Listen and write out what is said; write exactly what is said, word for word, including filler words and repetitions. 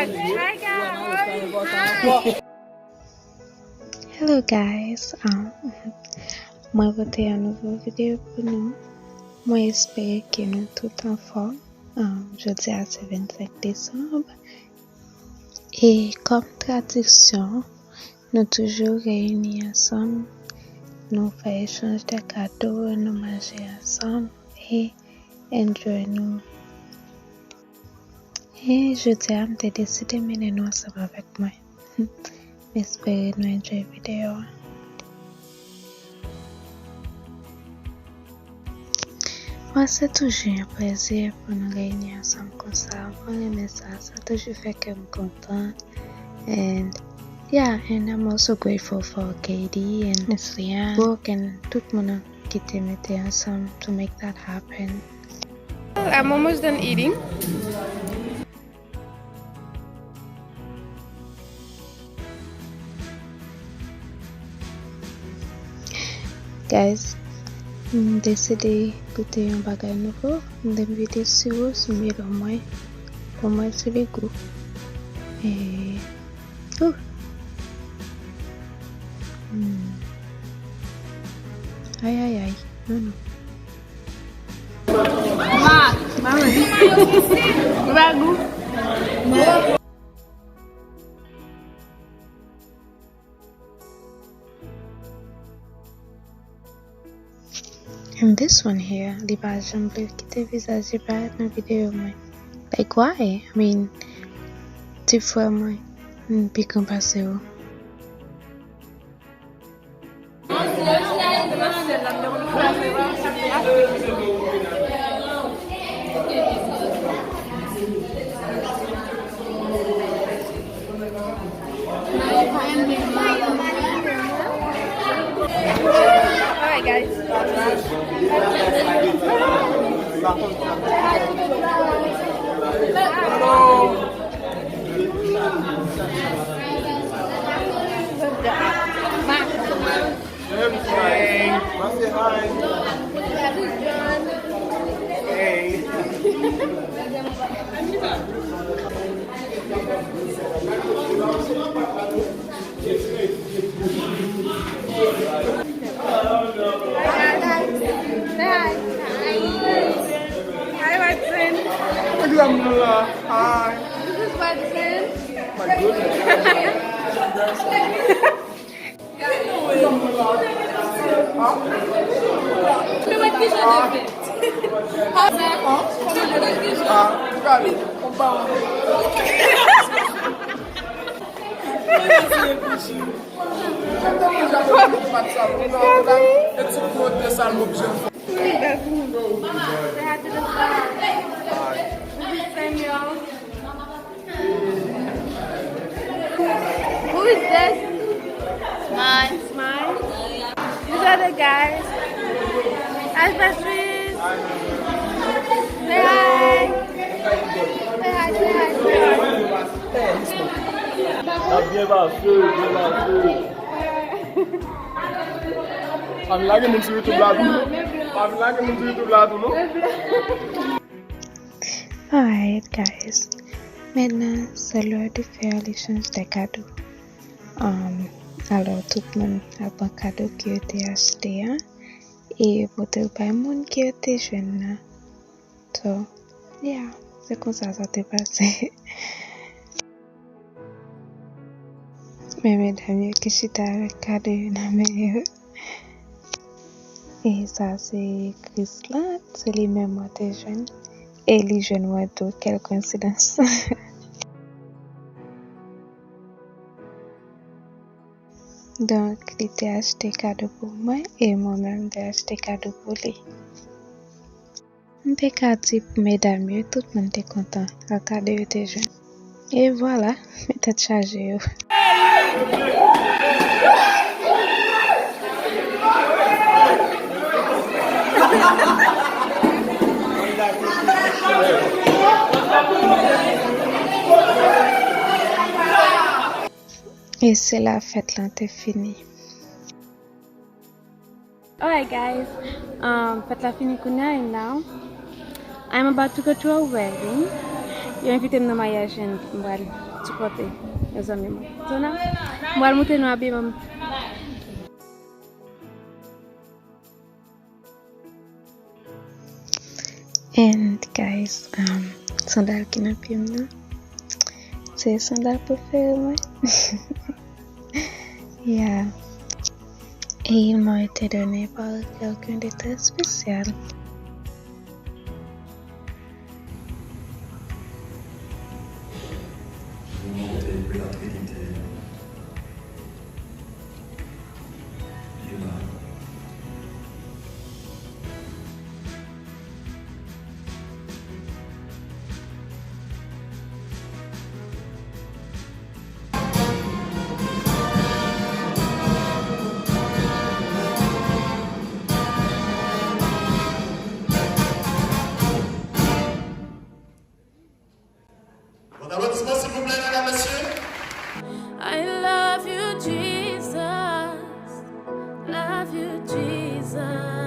Hi guys. Hello guys. Um, mwen pote yon nouvo videyo pou nou. Mwen espere ke nou tout anfòm. Um, jodi a se vennsenk desanm. E kòm tradisyon, nou toujou reyini ansanm, nou fè echanj de kado, nou manje ansanm e enjoy nou. E jodi a, m te deside mennen nou ansanm avèk mwen. M espere nou enjoy videyo a. Bon, se toujou yon plezi pou nou reyini ansanm konsa. Mwen renmen sa, sa toujou fè kè m kontan. And yeah, and I'm also grateful for Katie and Miss Liane, Brooke and tout moun ki te mete ansanm to make that happen. I'm almost done eating. Guys, m deside goute yon bagay nouvo. M te envite siwo sou melon mwen pou mwen si li gou. E, ouh. Hmm. Ay, ay, ay. Non, non. Ma, ma mwen. Ou pa gou? And this one here, li pa janm vle kite vizaj li parèt nan videyo mwen. Like, why? I mean, ti frè mwen, m pi gran pase w. Alright, guys. Hello. Hey. Hey. Say hi. Hi, Watson. Hi. This is Watson. My goodness. Who is this? Smile. Smile. These are the guys. Hi, Patrice. Say hi. Say hi, say hi, say hi. N ap byen pase, byen pase. Pa vin lage moun sou YouTube la tou, non. Pa vin lage moun sou YouTube la tou, non. Alright, guys. Maintenant, c'est l'heure de faire l'échange des cadeaux. Um, alò, tout moun ap pran kado ke yo te achte a e pote l bay moun ke yo te jwenn nan. So, yeah, se konsa sa te pase. Men medam yo ki chita avèk kado yo nan men yo. E sa se Krislan, se li menm mwen te jwenn. E li jwenn mwen tou, quelle coïncidence. Donk, li te achte kado pou mwen e mwen menm m te achte kado pou li. M te ka di pou medam yo, tout moun te kontan ak kado yo te jwenn. E vwala, men tèt chaje yo. E se la fèt lan te fini. Alright, guys. Um, fèt la fini kounye a, and now I'm about to go to a wedding. Yo envite m nan maryaj and m pral sipòte yon zanmi mwen. Zona, m pral montre nou abiman m. And guys, um, sandal ki nan pye m nan, se sandal prefere mwen. Yeah. Et ils m'ont été donnés par quelqu'un de très spécial. Bon, applaudissements, s'il vous plaît, mesdames, messieurs. I love you, Jesus. Love you, Jesus.